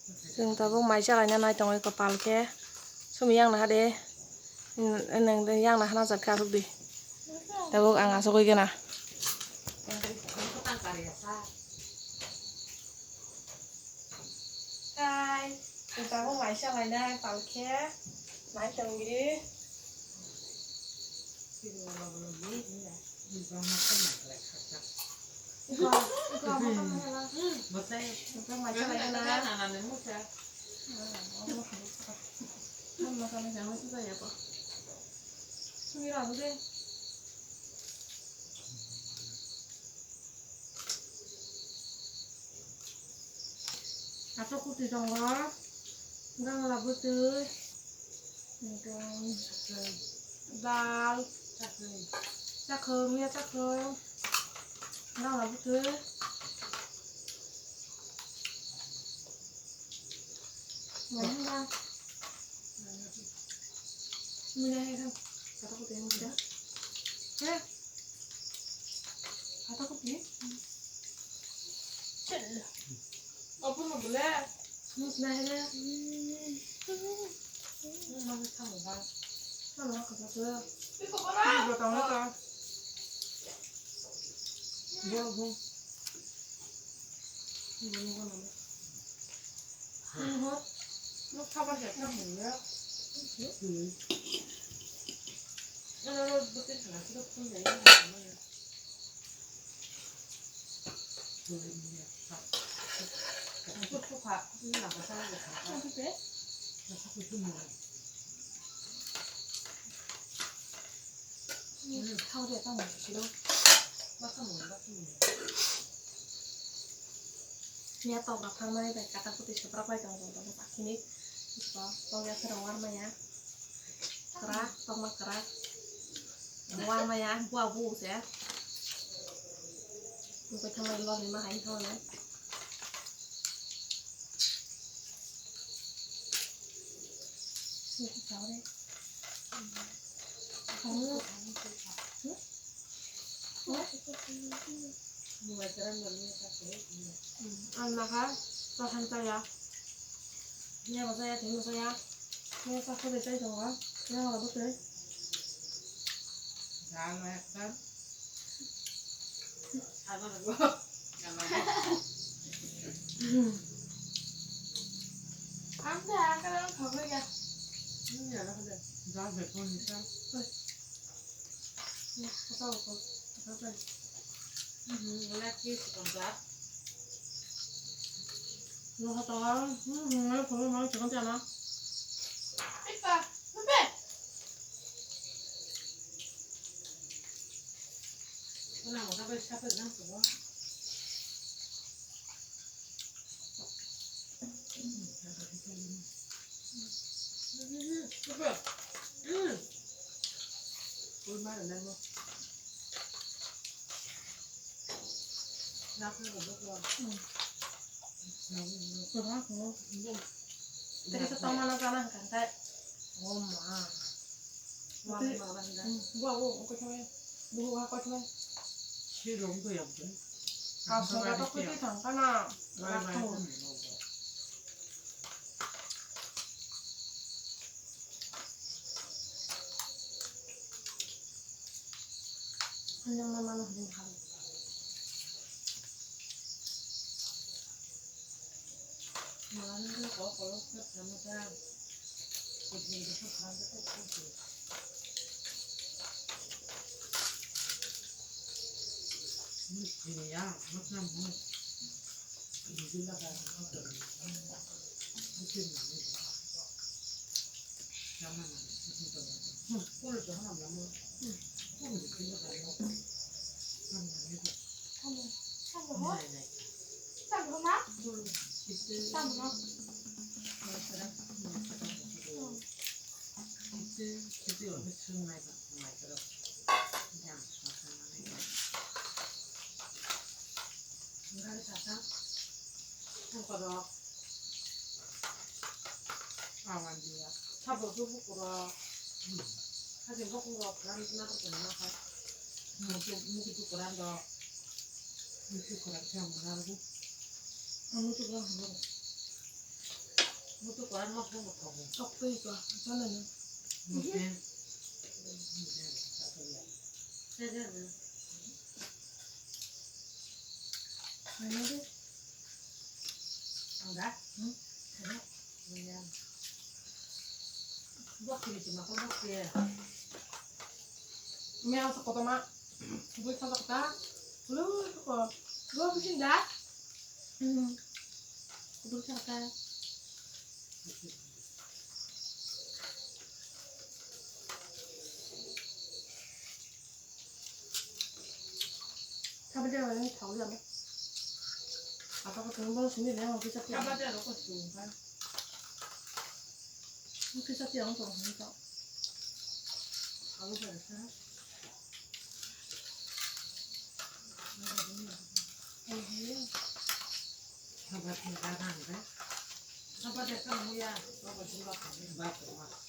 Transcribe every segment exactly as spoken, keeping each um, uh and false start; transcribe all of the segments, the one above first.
Chwng tabuk mai chalaina nai tongwi kwpal khe. Sumi yang naha de. Nwng de yang naha najak khe aswk di. Tabuk ang asugwi gana. Kai, chwng tabuk mai chalaina kwpal khe. Nai tongwi. Ato kuti tongo, gangla bwtwi, dal, chakhwng, miya chakhwng, gangla bwtwi. Mui hai khe, kata kuti mui da. He. Kata kuti. Chal. Apa mau boleh? Mus na hele. Mana kamu ba? Mana kata tu? Ini buat kamu kah? Gua gua. Gua gua nama. Thao de tamo siro. Baksa mung, baksa mung. Miya tok rok thangmani bai kata kuti soprak bai tong tong tong pakhini. Tok ya khera war maya. Kra, tokma kra. War maya, bua bu se. Mukoi thangmani lorni ma hai thangmani. Mukoi thangmani. Ang naha, to han chaya. Niya bo chaya, tini bo chaya. Niya sa khode chai tongo. Niya bo tei. Dal ekta. Ang khe ang khe khogoi ya. Dal bekon ni sa. Oi. Kata ko, kata ko. Mhm, wala ki sekonda. Lo kata, mhm, lo khogoi ma sekonda na. Ika, bebe. Wala mo ta bai sa pe jang ko. Tei khe tongmano gana hwnkha khe. Oh ma. Tei, hmm, bo abo wng koi thangmani. Bo ha koi thangmani. Sirong to yam khe. Kaso ga to koi thang kana. Bai bai. Hanyang ma mano hwnwi hal. Mala nungni kok kolok khe tamo ta. Kudni khe tamo ta. Misti ya, masam mo. Gari sasa, bukurok, awan dia. Sabo tu bukurok. Kasi bukurok kan na ko na ka. Mutu mutu bukuran do. Mutu kuran siya muna ko. Mutu kuran ko. Mutu koran mosla bo thogo. Tok twi ko, jana ni. Mutu. Ano de. Ang da? Hmm? Ano? Ano? Bokti ni chuma ko bokti. Me ang sa kotoma. Bui sa kota. Lu ko. Go bisin da. Hmm. Kubur kha kha. Kha bade wala ni thau ya. Apa ko tungbo sini le ang kisa. Kha bade ro ko sung kha. Kisa ti ang to ni to. Thau ya sa.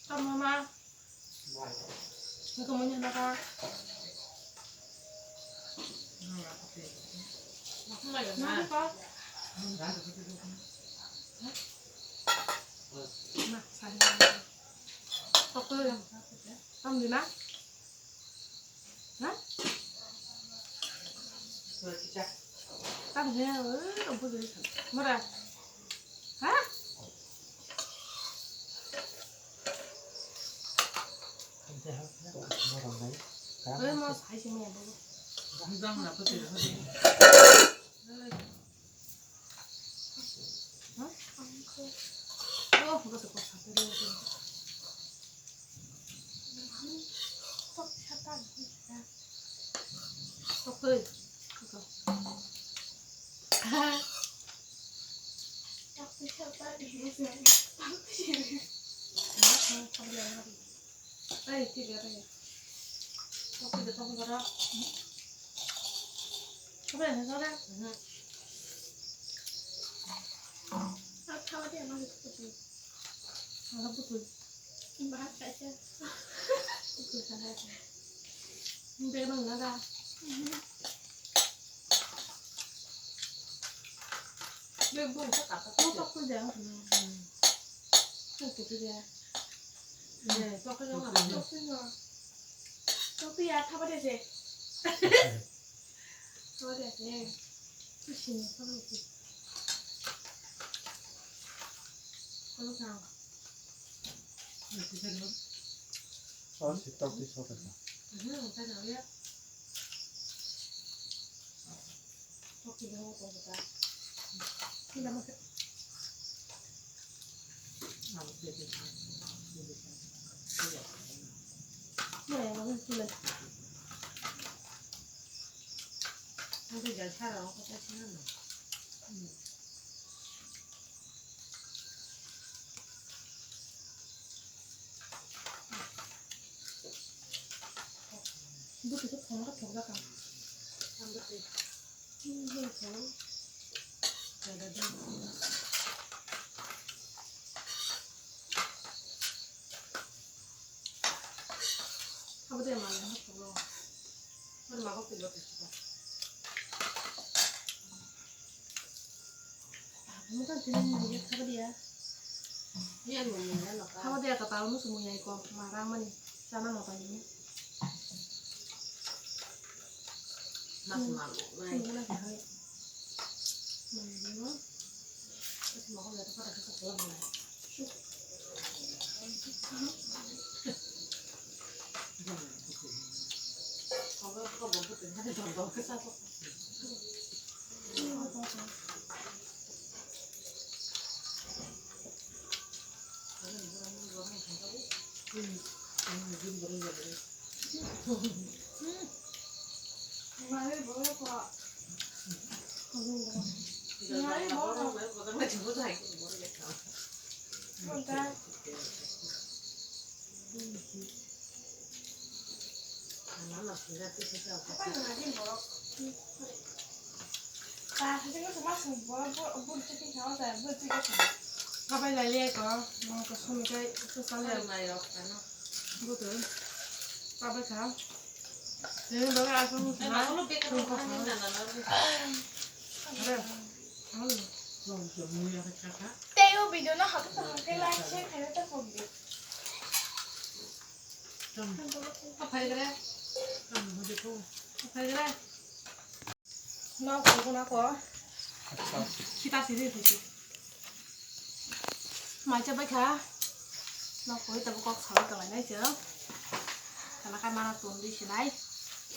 Tamo ma. Niko mo nyana ka. Niko. Ma, sari. Tokoi. Tam di na. Ha? Tam he, eh, abu dulu. Mara. Ha? Eh, mas, hai sini abu. Ei, tigere. Tokoi de tokoi gora. Tokoi de gora. Mhm. Ar thawa de ma tokoi. Ala butui. Ba kaisa. Butui sana. Bek nang na da. Mhm. Bek bung sa kata. Tokoi de. Tokoi de. Tokoi no. Tokoi no. Tokoi ya thawa de se. Thawa de se. Sini thawa de se. Kono ka. Oh, si tok di sok ka. Mhm, ka na ya. Buti ko thong ka thok da ka. Ang buti. Hmm, buti thong. Kada da. Abo de ma le ha thok lo. Mar ma ko pilo ka. Mutan tini muya khabadiya. Iya, muya no ka. Khabadiya ka tahu musu muya iko marang mani sana no tani. Mas malu, nai. Sungguh lagi hari. Malu. Terus mau lihat apa ada sekolah mulai. Kabai lai le ko, mo ko sumi kai ko sale. Butu. Kabai ka. Tei o bi Video no hapta hapta like share khaina ta pokdi. Aphai gre. Aphai gre. No ko na ko. Kita siri siri. Mai cha bai kha. No ko ta kok sa ta lai nai cha. Kana kai mana ton di sinai.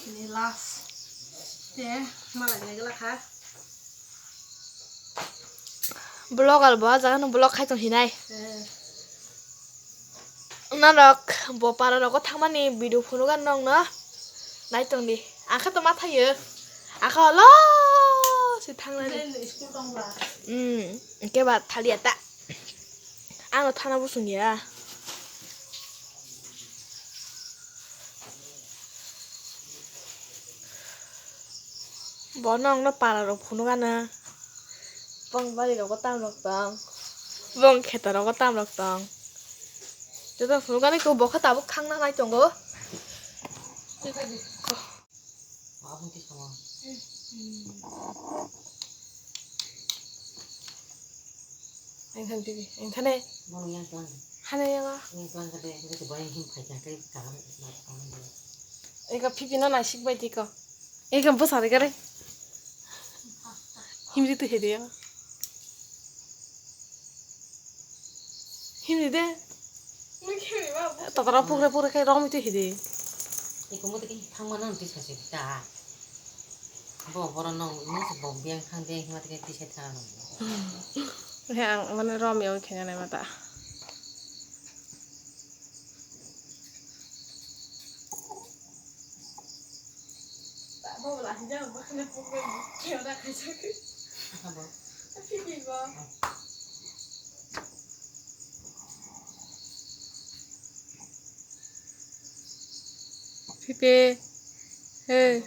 Ini last. Te mala ni gala kha. Vlog albo ah jaga no vlog khai tong hinai. Eh. Norok bo para rogo thangmani video phunukha nongno nai tongdi. Ang khe to ma thaio. Ang khe olo se thangnani. School tongba. Hmm, hwnkhe ba thaliya ta. Ano thana busung ya. Bo nongno para rok phunukha na. Bong bari rogo tam rok tong. Bong kheto rogo tam rok tong. Joto phunukani ko bo khe tabuk thangna nai tongo. Ang thang tv, ang thane. Bono yang tlang. Hane yang ah. Yang tlang kade, kade boyang him phai kya kai kalam na kalam dia. Eka pipi no naisik bai tiko. Eka bwsa de kare. Himri tu hede yang. Himri de. Tatara pukre pukre kai rom itu hede. Eko mo tiki thang mana nanti sasi ta. Bo boro nong ini se bo biang thang de hima tike tisai thang nong. He ang mane rom yawi khenga nai mata. Bo la hija bo khane pokre kyo da khaisa. Abo. Pipi bo. Pipi. Hey.